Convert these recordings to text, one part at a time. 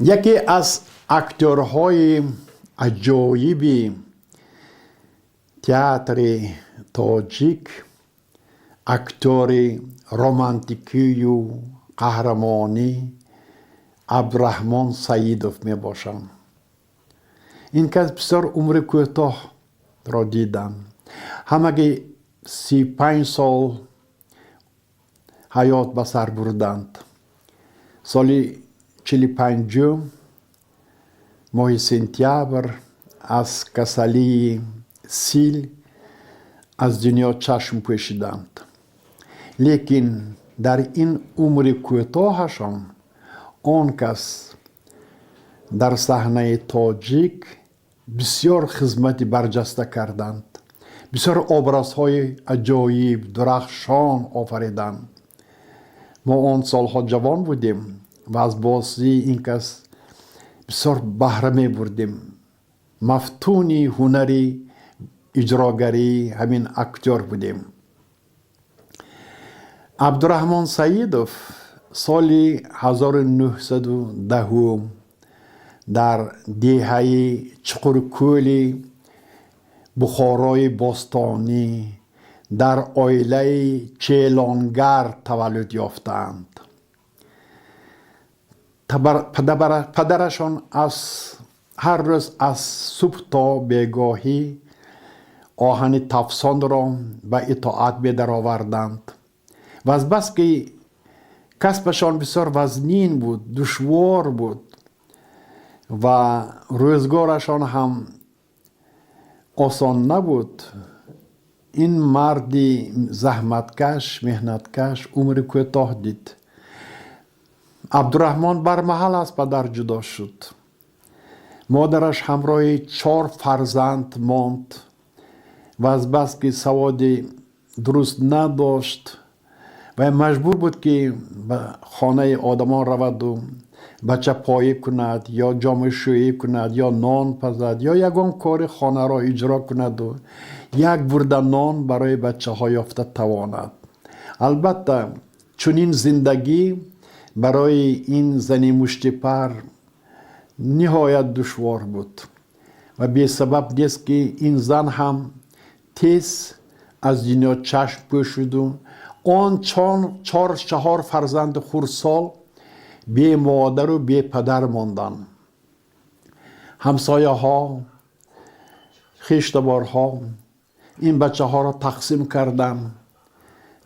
Яке аз актёрҳои аҷоиби театри тоҷик, актёри романтикию қаҳрамонӣ Абдураҳмон Саидов мебошанд. Ин кас бисёр умри кӯтоҳро диданд, ҳамагӣ 35 сол ҳаёт ба сар бурданд. Соли 45-ум, моҳи сентябр, аз касалии сил аз дунё чашм пӯшиданд. Лекин дар ин умри кӯтоҳашон он кас дар саҳнаи тоҷик бисёр хизмати барҷаста карданд, бисёр образҳои аҷоиб, дурахшон офариданд. Мо он солҳо ҷавон будем ва аз бозии ин кас бисёр баҳра мебурдем, мафтуни ҳунари иҷрогарии ҳамин актёр будем. Абдураҳмон Саидов соли 1910 дар деҳаи Чуқуркӯли Бухорои бостонӣ дар оилаи челонгар таваллуд ёфтаанд. Падарашон аз ҳар рӯз аз субҳ то бегоҳӣ оҳани тафсонро ба итоат медароварданд ва азбаски касбашон бисёр вазнин буд, душвор буд ва рӯзгорашон ҳам осон набуд, ин марди заҳматкаш, меҳнаткаш умри кӯтоҳ дид. Абдураҳмон бармаҳал аз падар ҷудо шуд. Модараш ҳамроҳи чор фарзанд монд ва азбаски саводи дуруст надошт ва маҷбур буд, ки ба хонаи одамон раваду бачапоӣ кунад ё ҷомашӯӣ кунад, ё нон пазад, ё ягон кори хонаро иҷро кунаду як бурда нон барои бачаҳо ёфта тавонад. Албатта, чунин зиндагӣ барои ин зани муштипар ниҳоят душвор буд ва бесабаб нест, ки ин зан ҳам тез аз дунё чашм пӯшиду он чаҳор фарзанди хурдсол бемодару бепадар монданд. Ҳамсояҳо, хештаборҳо ин бачаҳоро тақсим карданд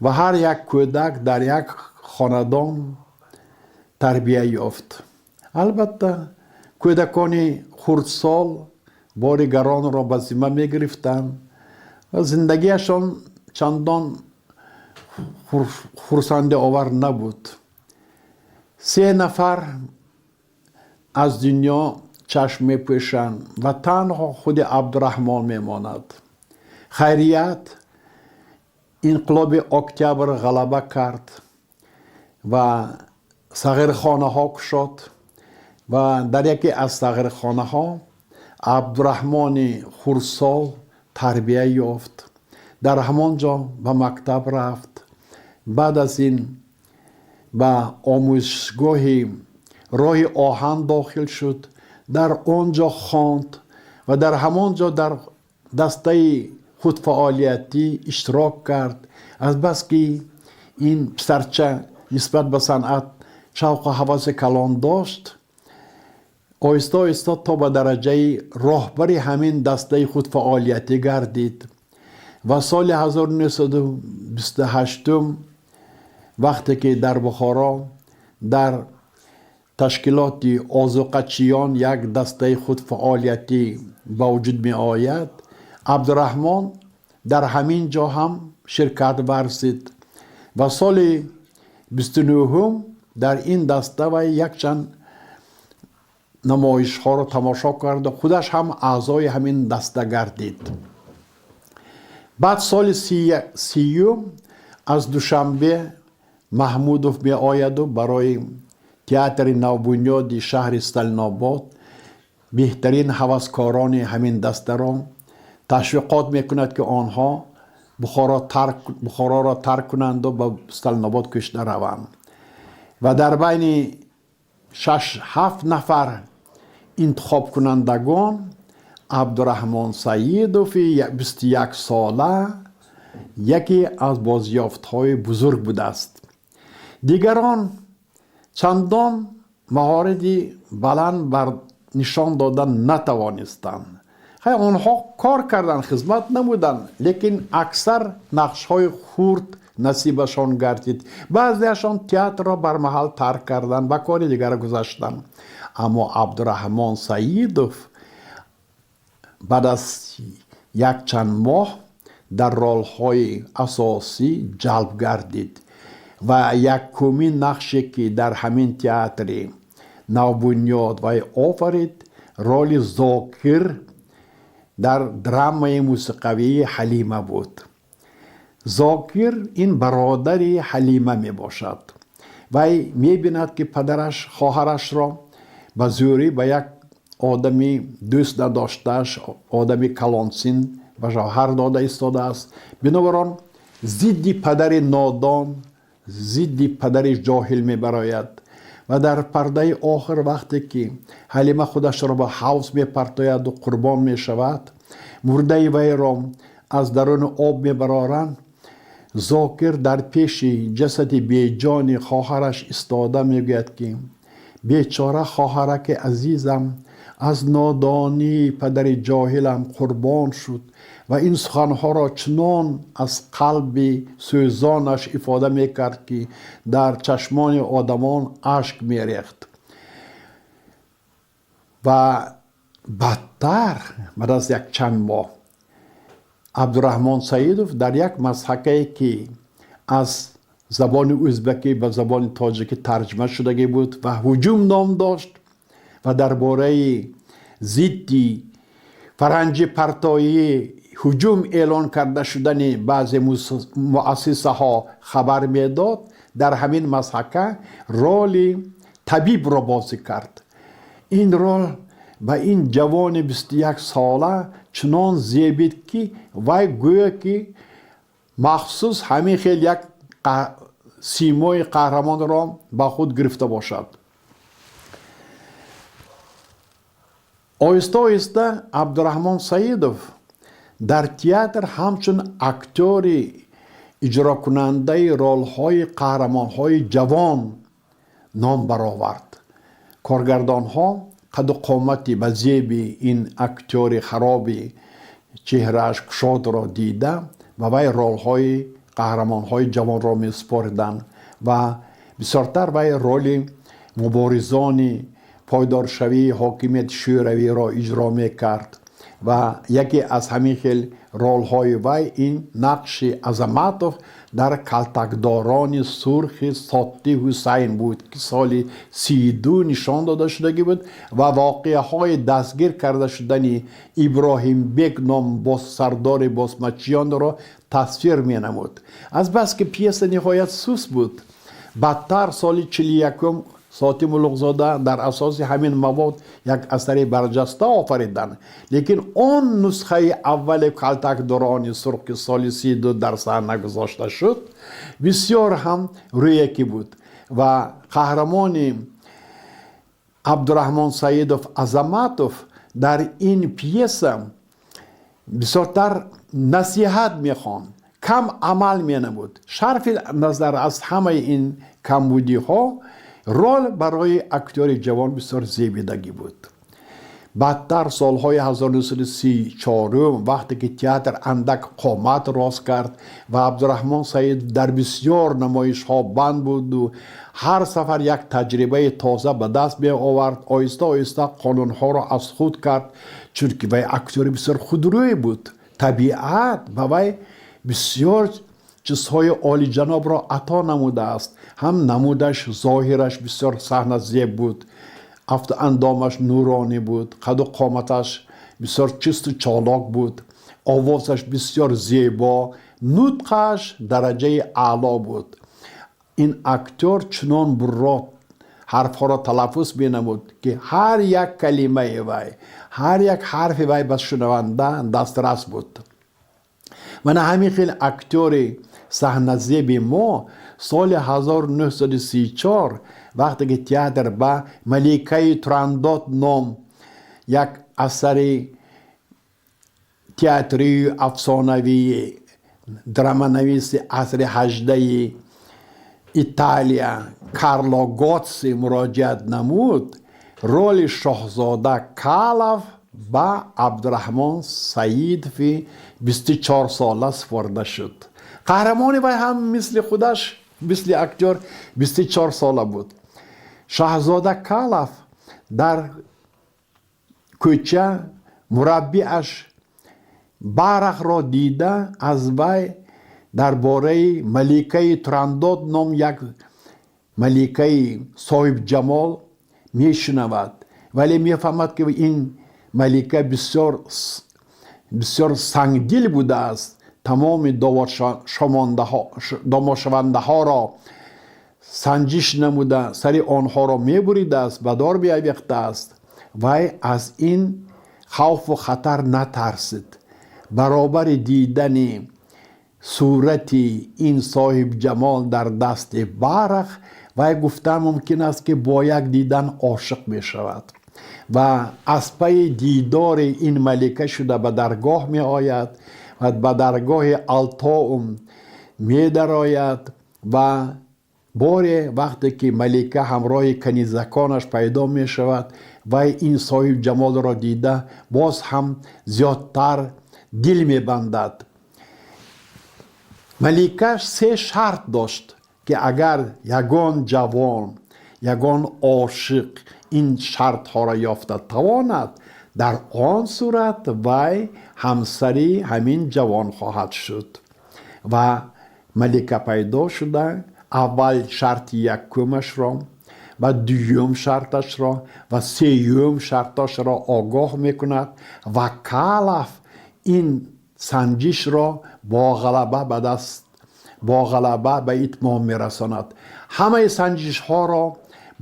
ва ҳар як кӯдак дар як хонадон тарбия ёфт. Албатта, кӯдакони хурдсол бори гаронро ба зимма мегирифтанд ва зиндагиашон чандон хурсандиовар набуд. Се нафар аз дунё чашм мепӯшанд ва танҳо худи Абдураҳмон мемонад. Хайрият, Инқилоби Октябр ғалаба кард ва сағирхонаҳо кушод ва дар яке аз сағирхонаҳо Абдураҳмони хурдсол тарбия ёфт. Дар ҳамон ҷо ба мактаб рафт. Баъд аз ин ба омӯзишгоҳи роҳи оҳан дохил шуд, дар он ҷо хонд ва дар ҳамон ҷо дар дастаи худфаъолиятӣ иштирок кард. Азбаски ин писарча нисбат ба санъат шавқу ҳаваси калон дошт, оҳиста оҳиста то ба дараҷаи роҳбари ҳамин дастаи худфаъолиятӣ гардид. Ва соли 1928, вақте ки дар Бухоро дар ташкилоти озуқачиён як дастаи худфаъолиятӣ ба вуҷуд меояд, Абдураҳмон дар ҳамин ҷо ҳам ширкат варзид ва соли 29-ум дар ин даста вай якчанд намоишҳоро тамошо карда, худаш ҳам аъзои ҳамин даста гардид. Баъд соли 30-ум аз Душанбе Маҳмудов меояду барои театри навбунёди шаҳри Сталинобод беҳтарин ҳаваскорони ҳамин дастаро ташвиқот мекунад, ки онҳо Бухороро тарк кунанду ба Сталинобод кӯчида раванд. Ва дар байни Шаш ҳафт нафар интихобкунандагон Абдураҳмон Саидови 21 сола яке аз бозёфтҳои бузург будааст. Дигарон чандон маҳорати баланд бар нишон дода натавонистанд. Хай, онҳо кор карданд, хизмат намуданд, лекин аксар нақшҳои хурд насибашон гардид. Баъзеашон театрро бармаҳал тарк карданд, ба кори дигар гузаштанд. Аммо Абдураҳмон Саидов баъд аз якчанд моҳ дар ролҳои асосӣ ҷалб гардид ва якумин нақше, ки дар ҳамин театри навбунёд вай офарид, роли Зокир дар драмаи мусиқавии «Ҳалима» буд. Зокир ин бародари Ҳалима мебошад. Вай мебинад, ки падараш хоҳарашро ба зӯрӣ ба як одами дӯст надоштааш, одами калонсин, ба шавҳар дода истодааст. Бинобар он зидди падари нодон, зидди падари ҷоҳил мебарояд ва дар пардаи охир, вақте ки Ҳалима худашро ба ҳавз мепартояду қурбон мешавад, мурдаи вайро аз даруни об мебароранд, Зокир дар пеши ҷасади беҷони хоҳараш истода мегӯяд, ки бечора хоҳараки азизам аз нодонии падари ҷоҳилам қурбон шуд. Ва ин суханҳоро чунон аз қалби сӯзонаш ифода мекард, ки дар чашмони одамон ашк мерехт. Ва баъдтар, баъд аз якчанд моҳ, Абдураҳмон Саидов дар як мазҳакае, ки аз забони ӯзбакӣ ба забони тоҷикӣ тарҷума шудагӣ буд ва «Ҳуҷум» ном дошт ва дар бораи зидди фаранҷи партоӣ ҳуҷум эълон карда шудани баъзе муассисаҳо хабар медод, дар ҳамин мазҳака роли табибро бозӣ кард. Ин рол ба ин ҷавони 21 сола чунон зебид, ки вай гӯё ки махсус ҳамин хел як симои қаҳрамонро ба худ гирифта бошад. Оҳиста оҳиста Абдураҳмон Саидов дар театр ҳамчун актёри иҷрокунандаи ролҳои қаҳрамонҳои ҷавон ном баровард. Коргардонҳо қаду қомати ба зеби ин актёри хароби чеҳрааш кушодро дида, ба вай ролҳои қаҳрамонҳои ҷавонро месупориданд ва бисёртар вай роли муборизони пойдоршавии ҳокимияти Шӯравиро иҷро мекард. Ва яке аз ҳамин хел ролҳои вай ин нақши Азаматов дар «Калтакдорони сурхи Сотти Ҳусайн» буд, ки соли 32 нишон дода шудагӣ буд ва воқеаҳои дастгир карда шудани Иброҳимбек ном сардори босмачиёнро тасвир менамуд. Азбаски пьеса ниҳоят суст буд, баъдтар соли 41-ум Сотим Улуғзода дар асоси ҳамин мавод як асари барҷаста офариданд, лекин он нусхаи аввали «Калтакдорони сурх», ки соли 32 дар саҳна гузошта шуд, бисёр ҳам рӯякӣ буд ва қаҳрамони Абдураҳмон Саидов Азаматов дар ин пьеса бисёртар насиҳат мехонд, кам амал менамуд. Сарфи назар аз ҳамаи ин камбудиҳо, рол барои актёри ҷавон бисёр зебидагӣ буд. Баъдтар, солҳои 1934, вақте ки театр андак қомат рост кард ва Абдураҳмон Саид дар бисёр намоишҳо банд буду ҳар сафар як таҷрибаи тоза ба даст меовард, оҳиста оҳиста қонунҳоро аз худ кард, чунки вай актёри бисёр худрӯй буд. Табиат ба вай бисёр чизҳои олиҷанобро ато намудааст. Ҳам намудаш, зоҳираш бисёр саҳназеб буд, афту андомаш нуронӣ буд, қаду қоматаш бисёр чисту чолок буд, овозаш бисёр зебо, нутқаш дараҷаи аъло буд. Ин актёр чунон бурро ҳарфҳоро талаффуз менамуд, ки ҳар як калимаи вай, ҳар як ҳарфи вай ба шунаванда дастрас буд. Мана ҳамин хел актёри Саҳназеби мо соли 1934, вақте ки театр ба «Маликаи Турандот» ном як асари театрию афсонавии драманависи асри ҳаждаи Италия Карло Готси муроҷиат намуд, роли шоҳзода Калаф ба Абдураҳмон Саидови 24-сола супорда шуд. Қаҳрамони вай ҳам мисли худаш, мисли актёр, 24 сола буд. Шаҳзода Калаф дар кӯча мураббиаш Барахро дида, аз вай дар бораи маликаи Турандот ном як маликаи соҳибҷамол мешунавад, вале мефаҳмад, ки ин малика бисёр бисёр сангдил будааст, тамоми домодшавандаҳоро санҷиш намуда, сари онҳоро мебуридааст, ба дор биавехтааст. Вай аз ин хавфу хатар натарсид. Баробари дидани сурати ин соҳибҷамол дар дасти Барах, вай, гуфтан мумкин аст, ки бо як дидан ошиқ мешавад ва аз пайи дидори ин малика шуда ба даргоҳ меояд ва ба даргоҳи Алтоум медарояд. Ва боре вақте ки малика ҳамроҳи канизаконаш пайдо мешавад, вай ин соҳибҷамолро дида, боз ҳам зиёдтар дил мебандад. Малика се шарт дошт, ки агар ягон ҷавон, ягон ошиқ ин шартҳоро ёфта тавонад, дар он сурат вай ҳамсари ҳамин ҷавон хоҳад шуд. Ва малика пайдо шуда, аввал шарти якумашро ва дуюм шарташро ва сеюм шарташро огоҳ мекунад ва Калаф ин санҷишро бо ғалаба ба даст, бо ғалаба ба итмом мерасонад. Ҳамаи санҷишҳоро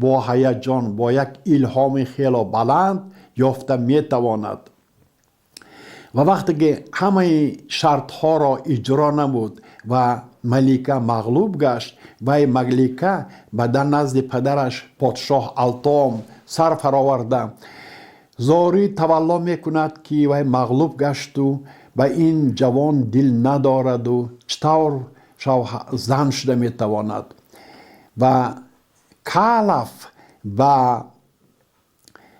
бо ҳаяҷон, бо як илҳоми хело баланд ёфта метавонад. Ва вақте ки ҳамаи шартҳоро иҷро намуд ва малика мағлуб гашт, вай малика ба дар назди падараш, подшоҳ Алтом, сар фароварда, зорӣ тавалло мекунад, ки вай мағлуб гашту ба ин ҷавон дил надораду чӣ тавр зан шуда метавонад. Ва Калаф ба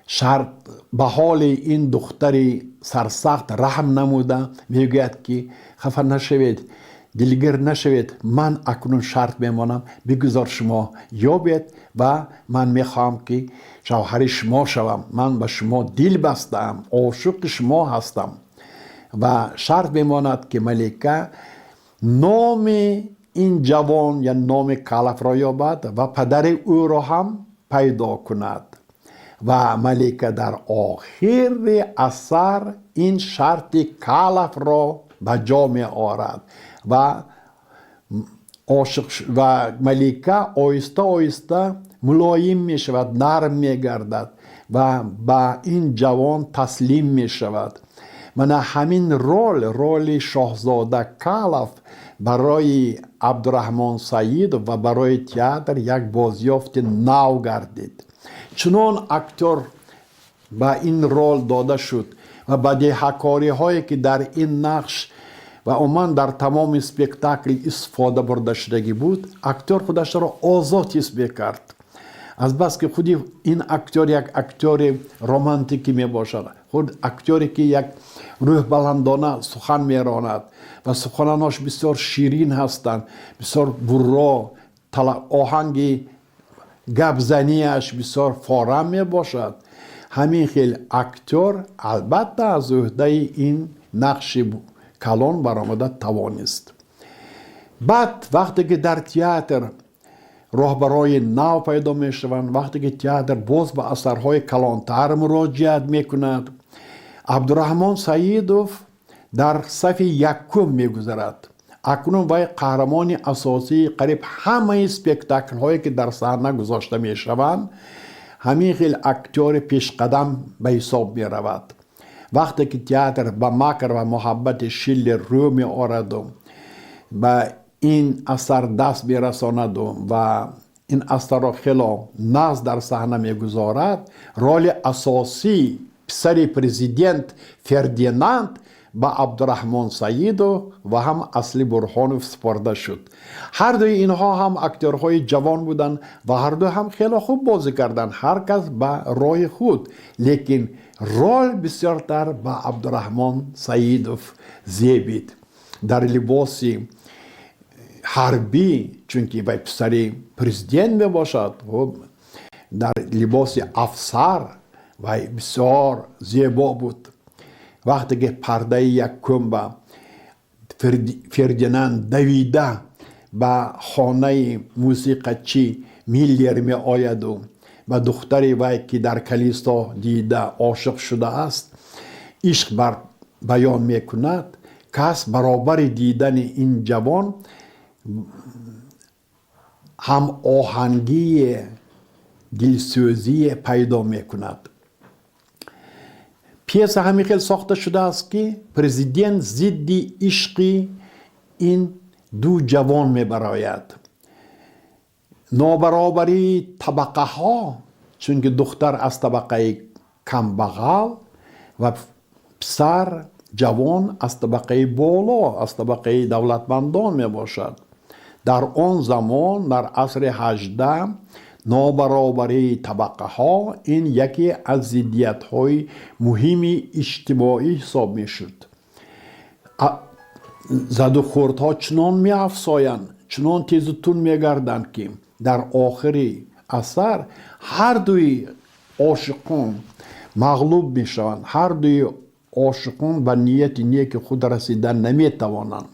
шарт, ба ҳоли ин духтари сарсахт раҳм намуда, мегӯяд, ки хафа нашавед, дилгир нашавед, ман акнун шарт мемонам, бигузор шумо ёбед ва ман мехоҳам, ки шавҳари шумо шавам, ман ба шумо дил бастаам, ошиқи шумо ҳастам. Ва шарт мемонад, ки малика номи ин ҷавон я номи Калафро ёбад ва падари ӯро ҳам пайдо кунад. Ва малика дар охири асар ин шарти Калафро ба ҷо меорад ва ошиқ ва малика оҳиста оҳиста мулоим мешавад, нарм мегардад ва ба ин ҷавон таслим мешавад. Мана ҳамин рол, роли шоҳзода Калаф, барои Абдураҳмон Саидов ва барои театр як бозёфти нав гардид. Чунон актёр ба ин рол дода шуд ва бадеҳакориҳое, ки дар ин нақш ва умуман дар тамоми спектакл истифода бурда шудагӣ буд, актёр худашро озод ҳис мекард. Азбаски худи ин актёр як актёри романтикӣ мебошад, худ актёре, ки як рӯҳбаландона сухан меронад ва суханонош бисёр ширин ҳастанд, бисёр бурро, оҳанги гапзанияш бисёр форам мебошад. Ҳамин хел актёр албатта аз ӯҳдаи ин нақши калон баромада тавонист. Баъд, вақте ки дар театр роҳбарои нав пайдо мешаванд, вақте ки театр боз ба асарҳои калонтар муроҷиат мекунад, Абдураҳмон Саидов дар сафи якум мегузарад. Акнун вай қаҳрамони асосии қариб ҳамаи спектаклҳое, ки дар саҳна гузошта мешаванд, ҳамин хел актёри пешқадам ба ҳисоб меравад. Вақте ки театр ба «Макр ва муҳаббати» Шиллер рӯ меораду ба Ин асар даст мерасонаду ва ин асарро хело нағз дар саҳна мегузорад, роли асосии писари президент Фердинанд ба Абдураҳмон Саидов ва ҳам Асли Бурҳонов супорда шуд. Ҳардуи инҳо ҳам актёрҳои ҷавон буданд ва ҳарду ҳам хеле хуб бозӣ карданд, ҳар кас ба роҳи худ, лекин рол бисёртар ба Абдураҳмон Саидов зебид. Дар либоси ҳарбӣ, чунки вай писари президент мебошад, дар либоси афсар вай бисёр зебо буд. Вақте ки пардаи якум ба Фердинанд давида ба хонаи мусиқачӣ Миллер меояду ба духтари вай, ки дар калисо дида ошиқ шудааст, ишқ бар баён мекунад, кас баробари дидани ин ҷавон ҳам оҳангии дилсӯзие пайдо мекунад. Пьеса ҳамин хел сохта шудааст, ки президент зидди ишқи ин ду ҷавон мебарояд. Нобаробарии табақаҳо, чунки духтар аз табақаи камбағал ва писар ҷавон аз табақаи боло, аз табақаи давлатмандон мебошад. Дар он замон, дар асри 18, нобаробарии табақаҳо ин яке аз зиддиятҳои муҳими иҷтимоӣ ҳисоб мешуд. Задухӯрдҳо чунон меафзоянд, чунон тезу тунд мегарданд, ки дар охири асар ҳардуи ошиқон мағлуб мешаванд, ҳардуи ошиқон ба нияти неки худ расидан наметавонанд.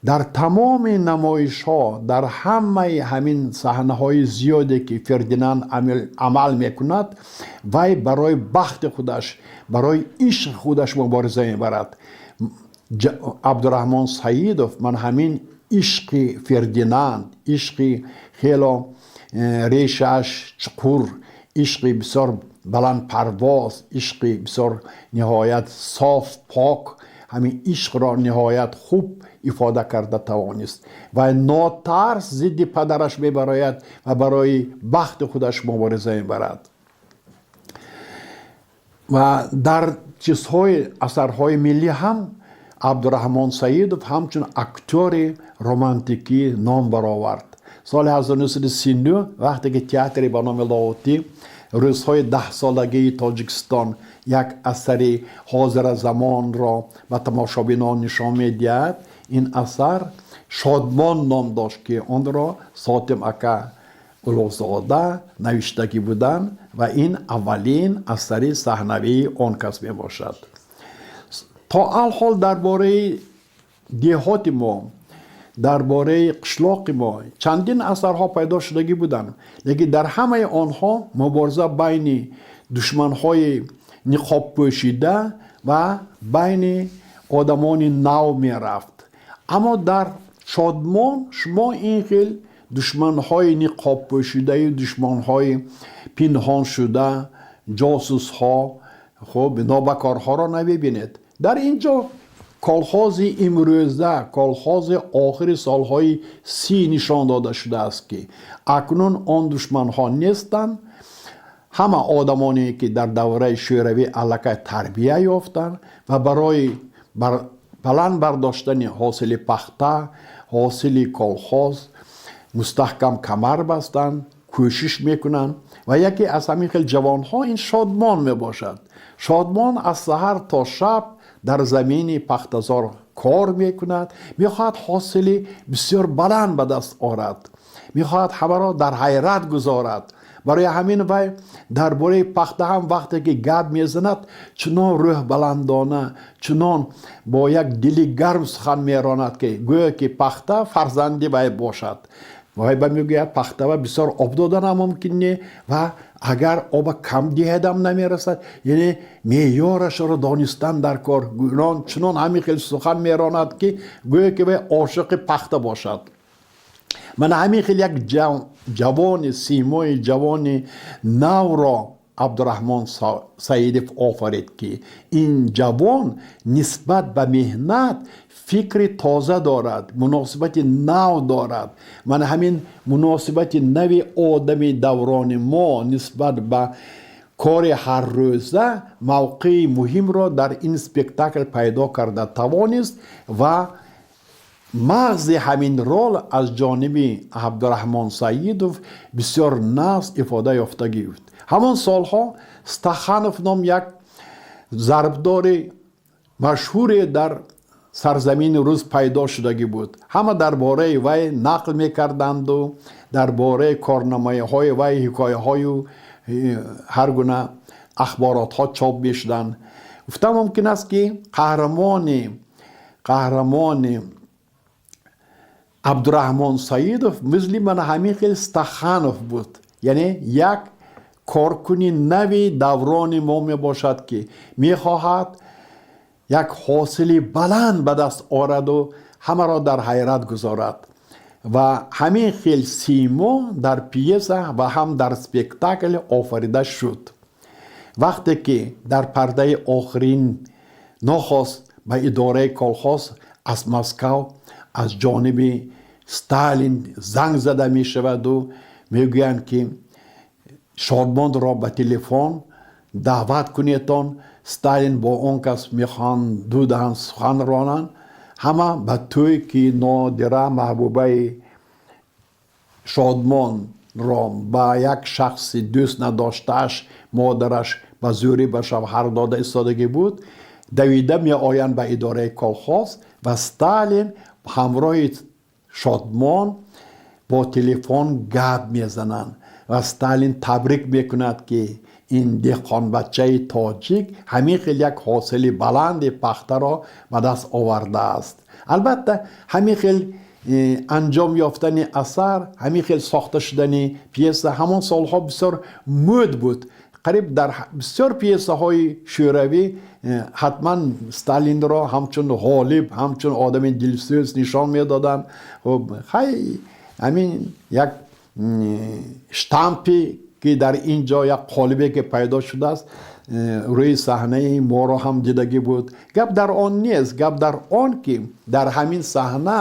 Дар тамоми намоишҳо, дар ҳамаи ҳамин саҳнаҳои зиёде, ки Фердинанд амал мекунад, вай барои бахти худаш, барои ишқи худаш мубориза мебарад. Абдураҳмон Саидов ман ҳамин ишқи Фердинанд, ишқи хело решааш чуқур, ишқи бисёр баландпарвоз, ишқи бисёр ниҳоят соф, пок, ҳамин ишқро ниҳоят хуб ифода карда тавонист ва нотарс зидди падараш мебарояд ва барои бахти худаш мубориза мебарад. Ва дар чизҳои асарҳои миллӣ ҳам Абдураҳмон Саидов ҳамчун актёри романтикӣ ном баровард. Соли 1939, вақте ки театри ба номи Лоҳутӣ рӯзҳои 10-солагии Тоҷикистон як асари ҳозиразамонро ба тамошобинон нишон медиҳад, ин асар «Шодмон» ном дошт, ки онро Сотим ака Улуғзода навиштагӣ буданд ва ин аввалин асари саҳнавии он кас мебошад. То алҳол дар бораи деҳоти мо, дар бораи қишлоқи мо чандин асарҳо пайдо шудагӣ буданд, лекин дар ҳамаи онҳо мубориза байни душманҳои ниқобпӯшида ва байни одамони нав мерафт. Аммо дар «Шодмон» шумо ин хел душманҳои ниқобпӯшидаю душманҳои пинҳоншуда, ҷосусҳо, хуб, нобакорҳоро намебинед. Дар ин ҷо колхози имрӯза, колхози охири солҳои 30 нишон дода шудааст, ки акнун он душманҳо нестанд. Ҳама одамоне, ки дар давраи Шӯравӣ аллакай тарбия ёфтанд ва барои баланд бардоштани ҳосили пахта, ҳосили колхоз мустаҳкам камар бастанд, кӯшиш мекунанд. Ва яке аз ҳамин хел ҷавонҳо ин Шодмон мебошад. Шодмон аз саҳар то шаб дар замини пахтазор кор мекунад, мехоҳад ҳосили бисёр баланд ба даст орад, мехоҳад ҳамаро дар ҳайрат гузорад. Барои ҳамин вай дар бораи пахта ҳам вақте ки гап мезанад, чунон рӯҳбаландона, чунон бо як дили гарм сухан меронад, ки гӯё ки пахта фарзанди вай бошад. Вай ба мегӯяд: пахтава бисёр об доданам мумкин не ва агар оба кам диҳедам, намерасад, яъне меъёрашро донистан дар кор. Чунон ҳамин хел сухан меронад, ки гӯё ки вай ошиқи пахта бошад. Мана ҳамин хел як ҷавони симои ҷавони навро Абдураҳмон Саидов офарид, ки ин ҷавон нисбат ба меҳнат фикри тоза дорад, муносибати нав дорад. Мана ҳамин муносибати нави одами даврони мо нисбат ба кори ҳаррӯза мавқеи муҳимро дар ин спектакл пайдо карда тавонист ва мағзи ҳамин рол аз ҷониби Абдураҳмон Саидов бисёр нағз ифода ёфтагӣ буд. Ҳамон солҳо Стаханов ном як зарбдори машҳуре дар сарзамини рус пайдо шудагӣ буд. Ҳама дар бораи вай нақл мекарданду дар бораи корномаҳои вай ҳикояҳою ҳар гуна ахборотҳо чоп мешуданд. Гуфта мумкин аст, ки қаҳрамони Абдураҳмон Саидов мисли мана ҳамин хел Стаханов буд, яъне як коркуни нави даврони мо мебошад, ки мехоҳад як ҳосили баланд ба даст ораду ҳамаро дар ҳайрат гузорад. Ва ҳамин хел симо дар пьеса ва ҳам дар спектакл офарида шуд. Вақте ки дар пардаи охирин нохост ба идораи колхоз аз Москав аз ҷониби Сталин занг зада мешаваду мегӯянд, ки Шодмонро ба телефон даъват кунедон, Сталин бо он кас мехоҳанд ду даҳан сухан ронанд, ҳама ба тӯй, ки Нодира, маҳбубаи Шодмонро ба як шахси дӯст надоштааш модараш ба зӯрӣ ба шавҳар дода истодагӣ буд, давида меоянд ба идораи колхоз ва Сталин ҳамроҳи Шодмон бо телефон гап мезананд ва Сталин табрик мекунад, ки ин деҳқонбачаи тоҷик ҳамин хел як ҳосили баланди пахтаро ба даст овардааст. Албатта, ҳамин хел анҷом ёфтани асар, ҳамин хел сохта шудани пьеса ҳамон солҳо бисёр мӯд буд. Қариб дар бисёр пьесаҳои шӯравӣ ҳатман Сталинро ҳамчун ғолиб, ҳамчун одами дилсӯз нишон медоданд. Хуб, хай, ҳамин як штампе, ки дар ин ҷо як қолибе, ки пайдо шудааст, рӯи саҳнаи моро ҳам дидагӣ буд. Гап дар он нест, гап дар он, ки дар ҳамин саҳна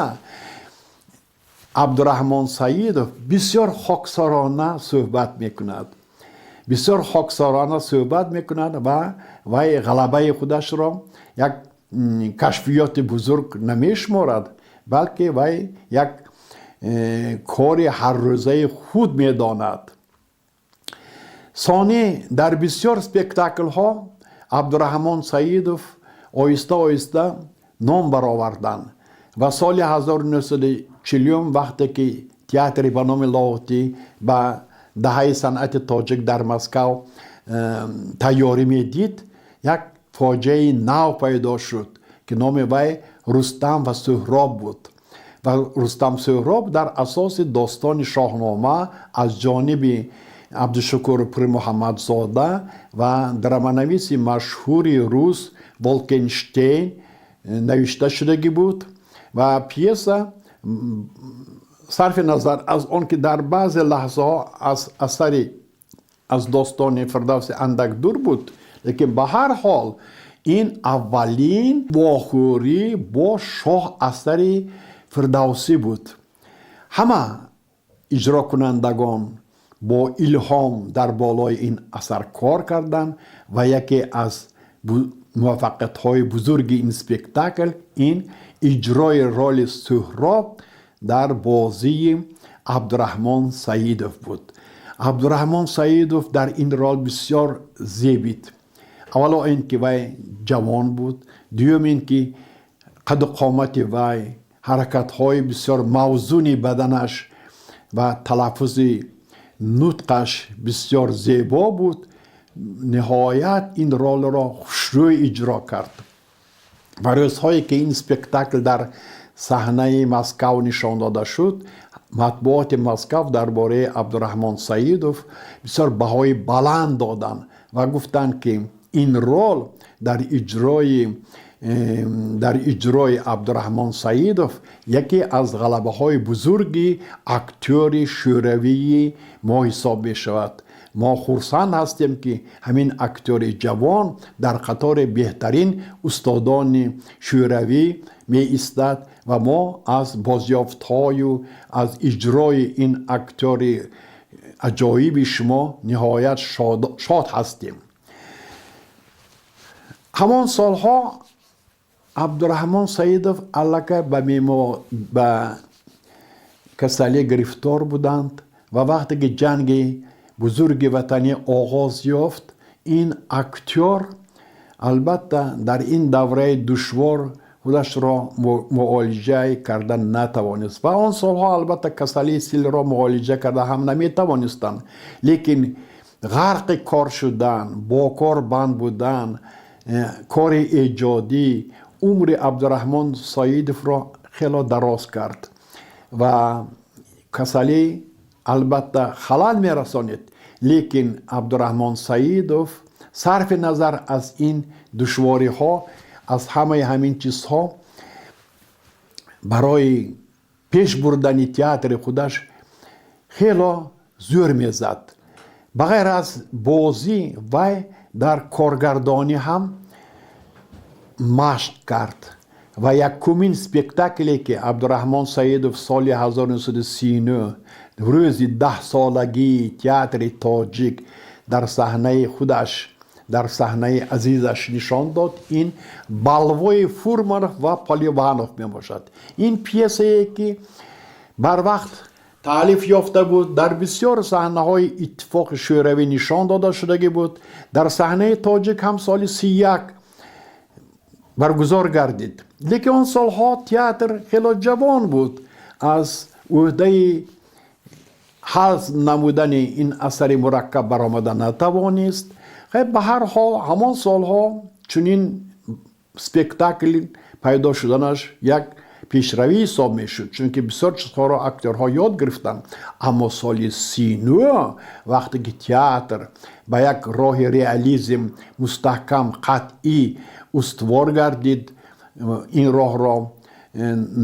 Абдураҳмон Саидов бисёр хоксорона суҳбат мекунад, бисёр хоксорона суҳбат мекунад ва вай ғалабаи худашро як кашфиёти бузург намешуморад, балки вай як кори ҳаррӯзаи худ медонад. Сонӣ дар бисёр спектаклҳо Абдураҳмон Саидов оҳиста оҳиста ном бароварданд ва соли 1940, вақте ки театри ба номи Лоҳутӣ ба даҳаи санъати тоҷик дар Москав тайёрӣ медид, як фоҷиаи нав пайдо шуд, ки номи вай «Рустам ва Суҳроб» буд. Ва «Рустам Суҳроб» дар асоси достони Шоҳнома аз ҷониби Абдушукур Пирмуҳаммадзода ва драманависи машҳури рус Волкенштейн навишта шудагӣ буд. Ва пьеса, сарфи назар аз он ки дар баъзе лаҳзаҳо аз асари, аз достони Фирдавси андак дур буд, лекин ба ҳар ҳол ин аввалин вохӯрӣ бо шоҳ асари Фирдавсӣ буд. Ҳама иҷрокунандагон бо илҳом дар болои ин асар кор карданд ва яке аз муваффақиятҳои бузурги ин спектакл ин иҷрои роли Суҳроб дар бозии Абдураҳмон Саидов буд. Абдураҳмон Саидов дар ин рол бисёр зебид. Аввало ин ки вай ҷавон буд, дуюм ин ки қаду қомати вай, ҳаракатҳои бисёр мавзуни баданаш ва талаффузи нутқаш бисёр зебо буд. Ниҳоят ин ролро хушрӯй иҷро кард. Ва рӯзҳое ки ин спектакл дар саҳнаи Москав нишон дода шуд, матбуоти Москав дар бораи Абдураҳмон Саидов бисёр баҳои баланд доданд ва гуфтанд, ки ин рол дар иҷрои Абдураҳмон Саидов яке аз ғалабаҳои бузурги актёри шӯравии мо ҳисоб мешавад. Мо хурсанд ҳастем, ки ҳамин актёри ҷавон дар қатори беҳтарин устодони шӯравӣ меистад ва мо аз бозёфтҳою аз иҷрои ин актёри аҷоиби шумо ниҳоят шод ҳастем. Ҳамон солҳо Абдураҳмон Саидов аллакай ба касалӣ гирифтор буданд ва вақте ки Ҷанги Бузурги Ватанӣ оғоз ёфт, ин актёр, албатта, дар ин давраи душвор худашро муолиҷа карда натавонист. Ва он солҳо, албатта, касалии силро муолиҷа карда ҳам наметавонистанд, лекин ғарқи кор шудан, бо кор банд будан, кори эҷодӣ умри Абдураҳмон Саидовро хело дароз кард. Ва касалӣ, албатта, халал мерасонид, лекин Абдураҳмон Саидов сарфи назар аз ин душвориҳо, аз ҳамаи ҳамин чизҳо, барои пеш бурдани театри худаш хело зӯр мезад. Ба ғайр аз бозӣ, вай дар коргардонӣ ҳам машқ кард ва якумин спектакле, ки Абдураҳмон Саидов соли 1939, рӯзи 10-солагии театри тоҷик, дар саҳнаи худаш, дар саҳнаи азизаш нишон дод, ин «Балвои Фурманов ва Поливанов» мебошад. Ин пьесае, ки барвақт таълиф ёфта буд, дар бисёр саҳнаҳои Иттифоқи Шӯравӣ нишон дода шудагӣ буд, дар саҳнаи тоҷик ҳам соли 31 баргузор гардид, лекин он солҳо театр хело ҷавон буд, аз ӯҳдаи ҳал намудани ин асари мураккаб баромада натавонист. Ба ҳар ҳол, ҳамон солҳо чунин спектакл пайдо шуданаш як пешравӣ ҳисоб мешуд, чунки бисёр чизҳоро актёрҳо ёд гирифтанд. Аммо соли 39, вақте ки театр ба як роҳи реализм мустаҳкам, қатъӣ устувор гардид, ин роҳро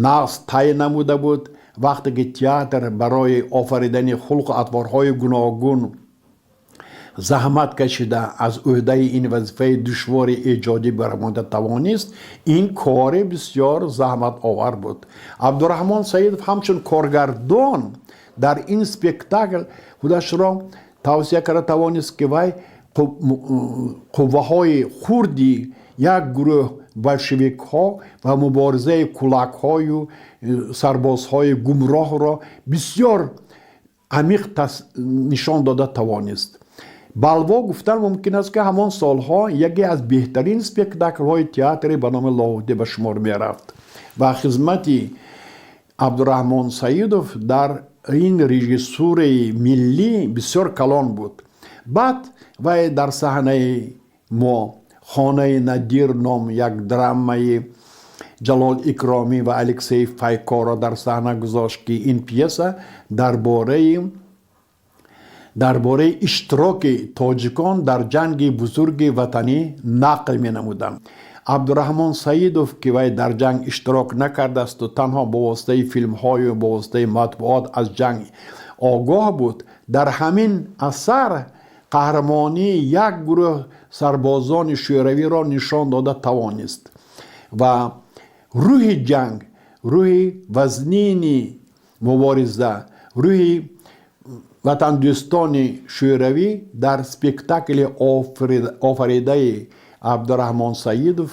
нағз тай намуда буд, вақте ки театр барои офаридани хулқу атворҳои гуногун заҳмат кашида, аз ӯҳдаи ин вазифаи душвори эҷодӣ баромада тавонист, ин кори бисёр заҳматовар буд. Абдураҳмон Саидов ҳамчун коргардон дар ин спектакл худашро тавсия карда тавонист, ки вай қувваҳои хурди як гурӯҳ большевикҳо ва муборизаи кулакҳою сарбозҳои гумроҳро бисёр амиқ нишон дода тавонист. «Балво», гуфтан мумкин аст, ки ҳамон солҳо яке аз беҳтарин спектаклҳои театре ба номи Лоҳутӣ ба шумор мерафт ва хизмати Абдураҳмон Саидов дар ин режиссураи миллӣ бисёр калон буд. Баъд вай дар саҳнаи мо «Хонаи Надир» ном як драмаи Ҷалол Икромӣ ва Алексей Файкоро дар саҳна гузошт, ки ин пьеса дар бораи иштироки тоҷикон дар Ҷанги Бузурги Ватанӣ нақл менамуданд. Абдураҳмон Саидов, ки вай дар ҷанг иштирок накардаасту танҳо бо воситаи филмҳою бо воситаи матбуот аз ҷанг огоҳ буд, дар ҳамин асар қаҳрамонии як гурӯҳ сарбозони шӯравиро нишон дода тавонист ва рӯҳи ҷанг, рӯҳи вазнини мубориза, рӯҳи ватандӯстони шӯравӣ дар спектакли офаридаи Абдураҳмон Саидов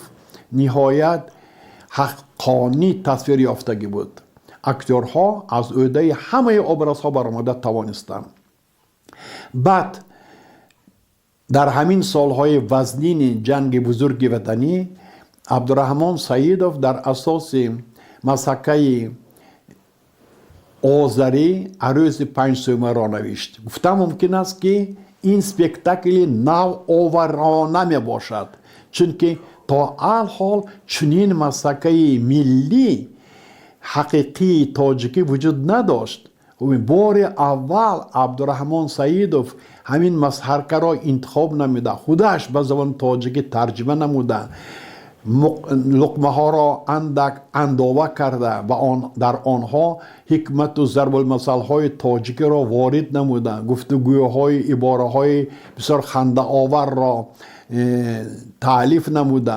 ниҳоят ҳаққонӣ тасвир ёфтагӣ буд. Актёрҳо аз ӯҳдаи ҳамаи образҳо баромада тавонистанд. Баъд дар ҳамин солҳои вазнини Ҷанги Бузурги Ватанӣ Абдураҳмон Саидов дар асоси масхакаи озарӣ «Арӯси панҷсӯмаро» навишт. Гуфтан мумкин аст, ки ин спектакли навоварона мебошад, чунки то алҳол чунин масхакаи миллӣ, ҳақиқии тоҷикӣ вуҷуд надошт. Бори аввал Абдураҳмон Саидов ҳамин масхаркаро интихоб намуда, худаш ба забони тоҷикӣ тарҷима намуда. Луқмаҳоро андак андова карда ва дар онҳо ҳикмату зарбулмасалҳои тоҷикиро ворид намуда, гуфтугӯҳои ибораҳои бисёр хандаоварро таълиф намуда,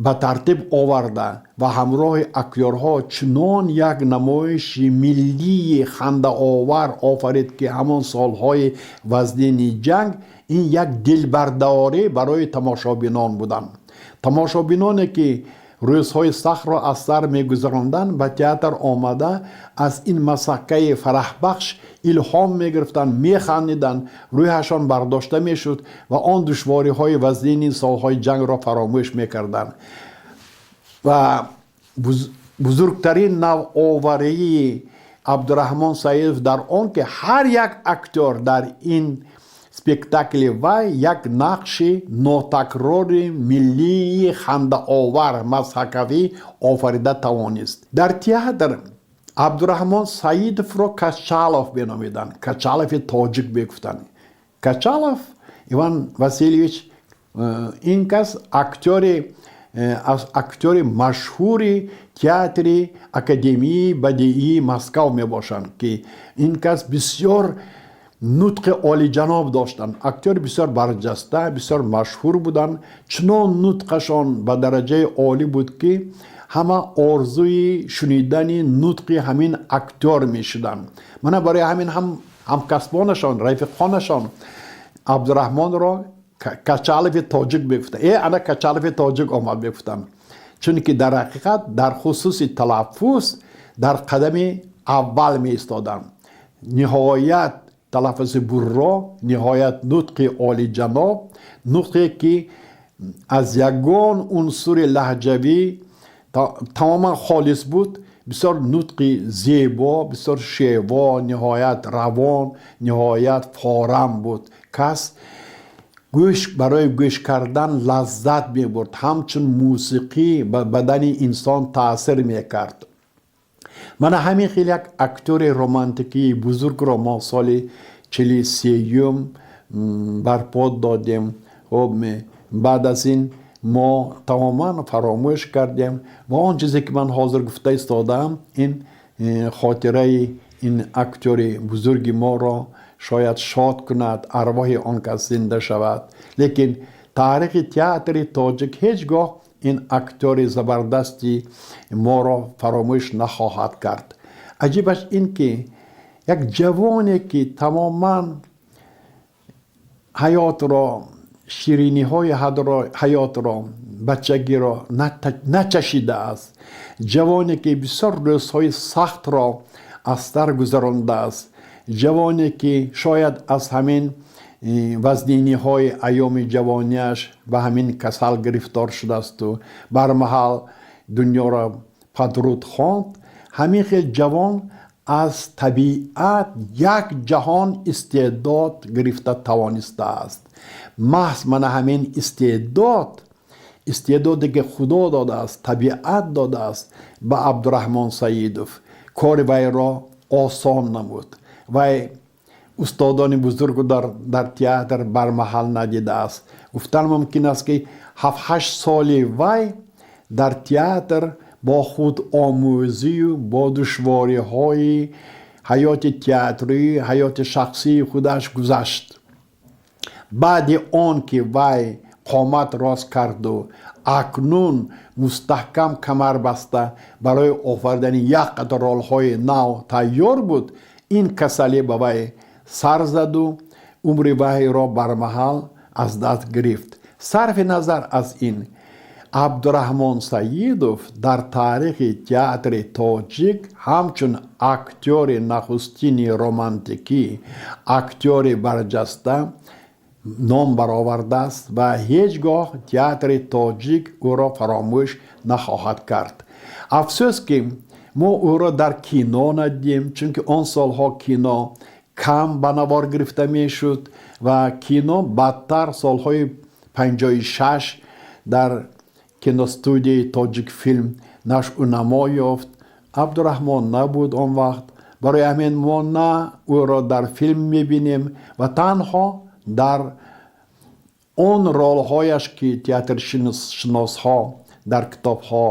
ба тартиб оварда ва ҳамроҳи актёрҳо чунон як намоиши миллии хандаовар офарид, ки ҳамон солҳои вазнини ҷанг ин як дилбардорӣ барои тамошобинон буданд. Тамошобиноне, ки рӯзҳои сахтро аз сар мегузаронданд, ба театр омада, аз ин масхакаи фараҳбахш илҳом мегирифтанд, механдиданд, рӯҳашон бардошта мешуд ва он душвориҳои вазнини солҳои ҷангро фаромӯш мекарданд. Ва бузургтарин навоварии Абдураҳмон Саидов дар он, ки ҳар як актёр дар ин спектакли вай як нақши нотакрори миллии хандаовар, мазҳакавӣ офарида тавонист. Дар театр Абдураҳмон Саидовро Качалов меномиданд, Качалови тоҷик мегуфтанд. Качалов Иван Васильевич, ин кас актёри машҳури театри Академияи бадеии Москав мебошанд, ки ин кас бисёр нутқи олиҷаноб доштанд, актёри бисёр барҷаста, бисёр машҳур буданд. Чунон нутқашон ба дараҷаи олӣ буд, ки ҳама орзуи шунидани нутқи ҳамин актёр мешуданд. Мана барои ҳамин ҳам ҳамкасбонашон, рафиқонашон Абдураҳмонро Качалови тоҷик мегуфтанд. «Э, ана Качалови тоҷик омад», мегуфтанд, чунки дар ҳақиқат дар хусуси талаффуз дар қадами аввал меистоданд. Ниҳоят талаффузи бурро, ниҳоят нутқи олиҷаноб, нутқе, ки аз ягон унсури лаҳҷавӣ тамоман холис буд, бисёр нутқи зебо, бисёр шево, ниҳоят равон, ниҳоят форам буд. Кас гӯш барои гӯш кардан лаззат мебурд, ҳамчун мусиқӣ ба бадани инсон таъсир мекард. Мана ҳамин хел як актёри романтикии бузургро мо соли 43-юм барпо додем. Хоб, баъд аз ин мо тамоман фаромӯш кардем ва он чизе, ки ман ҳозир гуфта истодаам, ин хотираи ин актёри бузурги моро шояд шод кунад, арвоҳи он кас зинда шавад. Лекин таърихи театри тоҷик ҳеҷ гоҳ ин актёри забардасти моро фаромӯш нахоҳад кард. Аҷибаш ин, ки як ҷавоне, ки тамоман ҳаётро, шириниҳои ҳаётро, бачагиро начашидааст, ҷавоне, ки бисёр рӯзҳои сахтро аз сар гузарондааст, ҷавоне, ки шояд аз ҳамин вазниниҳои айёми ҷавониаш ба ҳамин касал гирифтор шудаасту бармаҳал дунёро падруд хонд, ҳамин хел ҷавон аз табиат як ҷаҳон истеъдод гирифта тавонистааст. Маҳз мана ҳамин истеъдод, истеъдоде, ки Худо додааст, табиат додааст ба Абдураҳмон Саидов, кори вайро осон намуд. Вай устодони бузургу дар театр бармаҳал надидааст. Гуфтан мумкин аст, ки 7-8 соли вай дар театр бо худомӯзию бо душвориҳои ҳаёти театрӣ, ҳаёти шахсии худаш гузашт. Баъди он ки вай қомат рост карду акнун мустаҳкам камар баста барои офаридани як қатор ролҳои нав тайёр буд, ин касалӣ ба вай сар заду умри вайро бармаҳал аз даст гирифт. Сарфи назар аз ин, Абдураҳмон Саидов дар таърихи театри тоҷик ҳамчун актёри нахустини романтикӣ, актёри барҷаста ном баровардааст ва ҳеҷ гоҳ театри тоҷик ӯро фаромӯш нахоҳад кард. Афсӯс, ки мо ӯро дар кино надидем, чунки он солҳо кино кам ба навор гирифта мешуд ва кино баъдтар, солҳои 56, дар киностудияи «Тоҷикфилм» нашъунамо ёфт. Абдураҳмон набуд он вақт. Барои ҳамин мо на ӯро дар филм мебинем ва танҳо дар он ролҳояш, ки театршиносҳо Дар китобҳо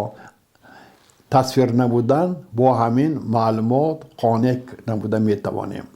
тасвир набуданд, бо ҳамин маълумот қонеъ набуда метавонем.